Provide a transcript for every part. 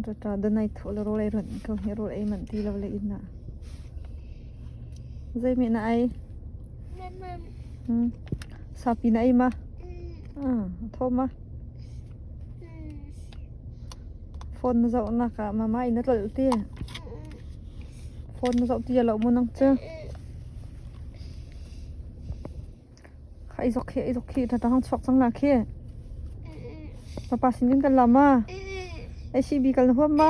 Tata danai thaw le rawl ei ran ko hi rawl ei manh ti lo le inn ah. Zei meh na ei? Sapi na ei ma? Ah, thaw ma? Phone na zoh nak ah mama in na tlolh ti. Phone na zoh ti lo mu nang cu. Kha i zok khi i zok khi tata hong chuak cang la khi. Papa sin kan kal la ma? ACB kal na huam ma?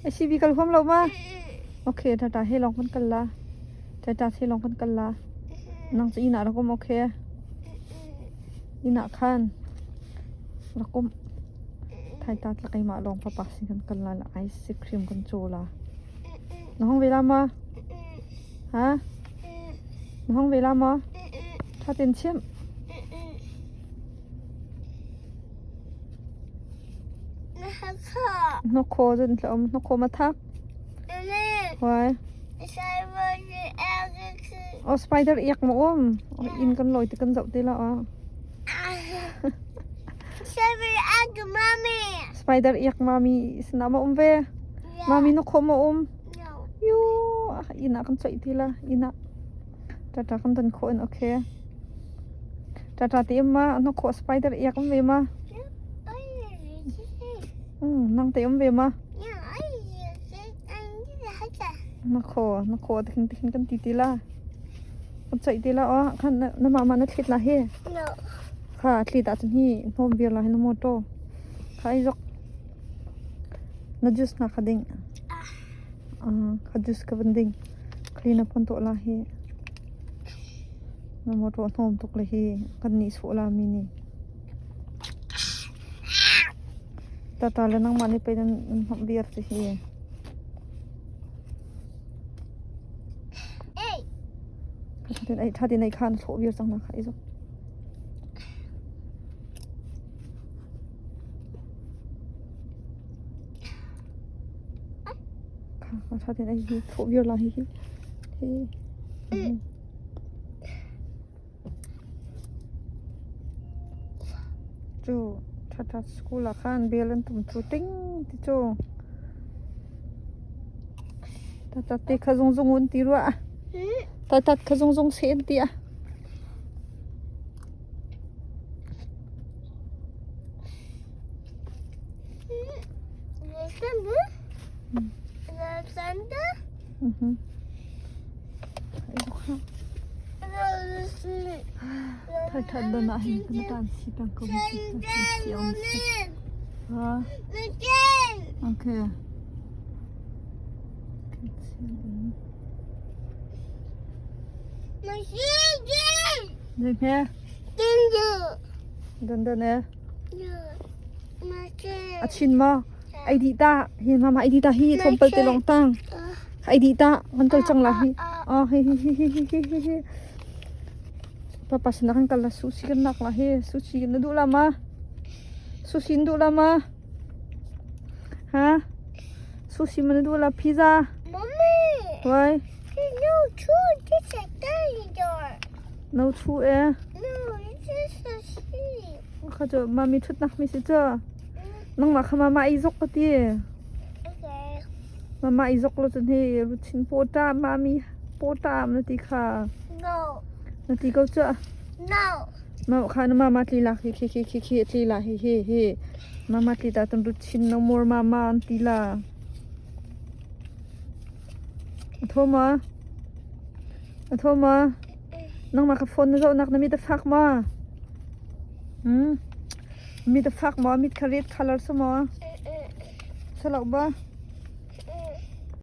ACB kal huam lo ma? Okay, tata he long kan kal la. Tata he long kan kal la. Nang cu inn ah rak um okay? Inn ah khan rak um. Thaita tla keimah lawng papa sin kan kal la la ice cream kan caw la. Na hong ve la ma? Ha? Na hong ve la maw? Ṭha tein chim. Hnokhaw cun tla um hnokhaw ma thak. Why? Oh, spider iak ma um. Inn kan lawi ti kan zoh te la ah. Spider iak mami sinah ma um ve. Mami nokhaw ma um. Yu, inn ah kan coih ti la. Inn ah tata kan don khawh in okay. Tata ti um ma nokhaw spider iak um ve ma. Nang te um ve ma. Nakhaw, nakhaw tikhin tikhin kan ti ti la. Kan coih ti la aw khan na mama na thlit la hi. Kha thlit ahcun hi hnawm viar la hi na motor. Kha ai zok. Na juice na kha ding. Kha juice ka van ding. Clean up kan tuah la hi. Na motor hnawm tuk le hi kan nih sawh la mi nih. Tata le nangmah nih pei nan hnawmh viar cu hi. Tha tin ei kha na thlawh viar cang na kha i zok. Kha tha tin ei hi thlawh viar la hi hi. Hi. Cu thatha school ah khan bel an tum cu ting ti cu. Tatat te kha zungzung un ti rua. Tatat kha zungzung se an ti a. Thathat don ah hin kan tan si peng ko si om si. Ha. Okay. Ding he. Dun dun e. A chin ma. Ai di ta. Hi mama ai di ta hi tlawmpal te lawng tang. Ai di ta. Kan kal cang la hi. Oh hi hi hi hi hi hi hi. Papa sin kan kal la sushi kan nak la hi. Sushi na duh la ma? Sushi na duh la ma? Ha? Sushi ma na duh la pizza? Mommy. Why? No, two. This is a dinosaur. No two eh. No, this is a sheep. Kha cu mami ṭhutnak mi si cu. Nangmah kha mama i zok ka ti. Okay. Mama i zok lo cun hi ruchin pawṭam mami pawṭam na ti kha. No. Na ti ko cu. No. Ma kha na mama tli lak hi khi khi khi khi tli la hi hi hi. Mama tli ta tun ruchin no more mama an ti la. A tho ma? A tho ma? Nangmah kha phone na zohnak na mit a fak ma? Hmm? Mit a fak maw? Mit kha red color si maw? Si lo ba?